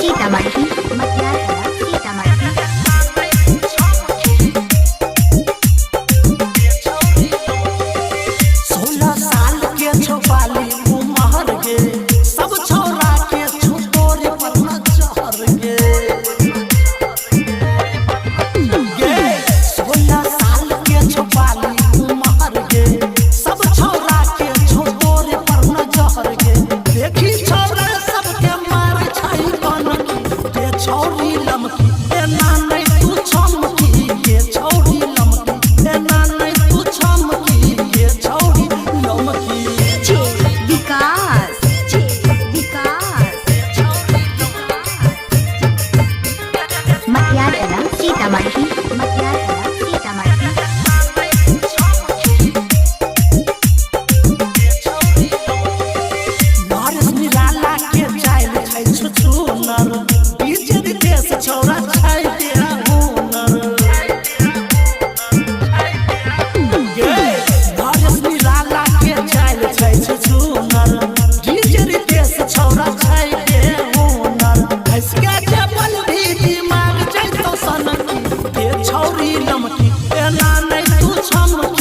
सीतामढ़ी, मटियार सीतामढ़ी। 16 साल के छौपाली उमहर गे, सब छौरा के छुतोरे पर नजर गे। गे 16 साल के छौपाली उमहर गे, सब छौरा के छुतोरे पर नजर गे। देखी छौरा सबके मार छै बनकी गे छौरी लमकी, एना नै तू छमकी गे छौरी लमकी, एना नै तू छमकी गे छौरी लमकी। विकास, विकास। मटियार सीतामढ़ी, मटियार सीतामढ़ी। नरेश निराला के चाइल छै छुछुनर, डीजे रितेश छौरा छै तेरा हुनर। गे नरेश निराला के चाइल छै छुछुनर, डीजे रितेश छौरा छै ते हुनर। हंस के जे भी दिमाग जैतो सनकी गे छौरी लमकी, एना नै तू छमकी।